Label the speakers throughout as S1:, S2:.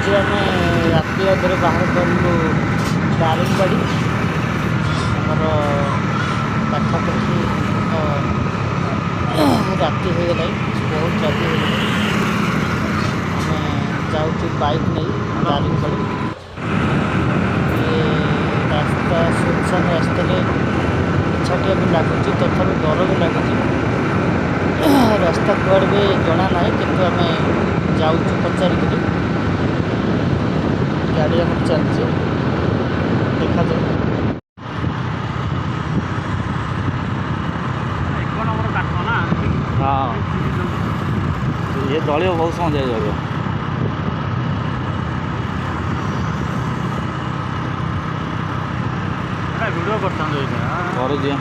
S1: ଆଜି ଆମେ ରାତି ଅଧରେ ବାହାର କଲୁ ଦାରିଙ୍ଗବାଡ଼ି। ଆମର ପାଖାପାଖି ତ ରାତି ହେଇଗଲାଣି, ବହୁତ ରାତି ହେଇଗଲାଣି। ଆମେ ଯାଉଛୁ ବାଇକ୍ ନେଇ ଦାରିଙ୍ଗବାଡ଼ି। ଇଏ ରାସ୍ତା ସୁନସାନ ରାସ୍ତାରେ ଇଚ୍ଛାଟିଆ ବି ଲାଗୁଛି, ତଥାପି ଡର ବି ଲାଗୁଛି। ରାସ୍ତା କୁଆଡ଼େ ବି ଜଣା ନାହିଁ, କିନ୍ତୁ ଆମେ ଯାଉଛୁ ପଚାରିକିରି। ଗାଡ଼ି ଆମର ଚାଲିଛି, ଦେଖାଯାଉ।
S2: ଏକ ନମ୍ବର କାଠ ନା?
S3: ହଁ, ଇଏ ଜଳିବ, ବହୁତ ସମୟ ଯାଏ ଜଳିବ।
S2: ଏଟା ଭିଡ଼ିଓ କରିଥାନ୍ତୁ ଏଇଟା।
S3: କରୁଛି।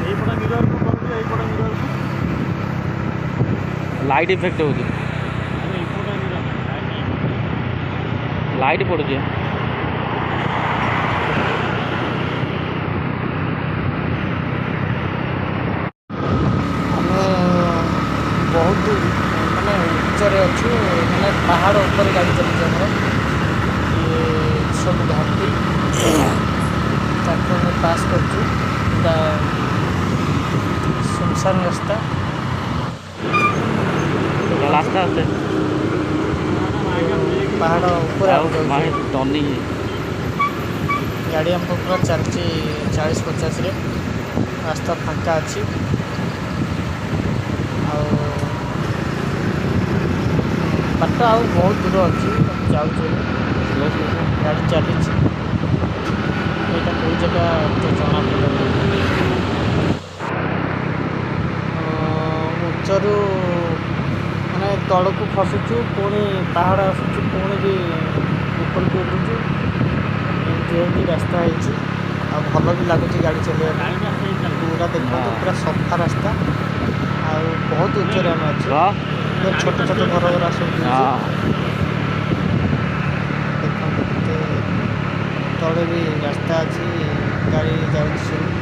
S2: ଏଇପଟ ମିରରକୁ କରୁଛି, ଏଇପଟ ମିରରକୁ।
S3: ଲାଇଟ୍ ଇଫେକ୍ଟ ହେଉଛି।
S2: ଆରେ, ଏଇପଟ ମିରର।
S3: ଲାଇଟ୍ ପଡ଼ୁଛି।
S1: ଆମେ ବହୁତ ମାନେ ଉଚ୍ଚରେ ଅଛୁ, ମାନେ ପାହାଡ଼ ଉପରେ ଗାଡ଼ି ଚାଲିଛି ଆମର। ଇଏ ସବୁ ଘାଟି, ତାକୁ ଆମେ ପାସ୍ କରୁଛୁ। ଏଇଟା ସୁନସାନ ରାସ୍ତା।
S3: ଚାଲ, ଆସ୍ତେ ଆସ୍ତେ।
S1: ପାହାଡ଼ ଉପରେ
S3: ଆଉ
S1: ଆମେ ଯାଉଛୁ।
S3: ମାନେ ଟର୍ନିଂ।
S1: ଗାଡ଼ି ଆମର ପୁରା ଚାଲିଛି 40-50ରେ। ରାସ୍ତା ଫାଙ୍କା ଅଛି ଆଉ ବାଟ ଆଉ ବହୁତ ଦୂର ଅଛି। ଆମେ ଯାଉଛୁ ଏବେ।
S3: Slow slow.
S1: ଗାଡ଼ି ଚାଲିଛି। ଏଇଟା କେଉଁ ଜାଗା ତ ଜଣା ପଡ଼ୁନି। ଉଚ୍ଚରୁ ମାନେ ତଳକୁ ଖସୁଛୁ, ପୁଣି ପାହାଡ଼ ଆସୁଛୁ, ପୁଣି ବି ଉପରକୁ ଉଠୁଛୁ। ଏମିତି ହେଇକି ରାସ୍ତା ହେଇଛି ଆଉ ଭଲ ବି ଲାଗୁଛି ଗାଡ଼ି ଚଲେଇବା ପାଇଁ।
S2: ଗାଡ଼ିଟା ସେଇ ଚାଲିଛି।
S1: ପୁରା ଦେଖନ୍ତୁ, ପୁରା ସଫା ରାସ୍ତା ଆଉ ବହୁତ ଉଚ୍ଚରେ ଆମେ ଅଛୁ। ପୁରା ଛୋଟ ଛୋଟ ଘର ଗୁଡ଼ା ସବୁ ଦିଶୁଛି। ଦେଖନ୍ତୁ, କେତେ ତଳେ ବି ରାସ୍ତା ଅଛି, ଗାଡ଼ି ଯାଉଛି ସବୁ।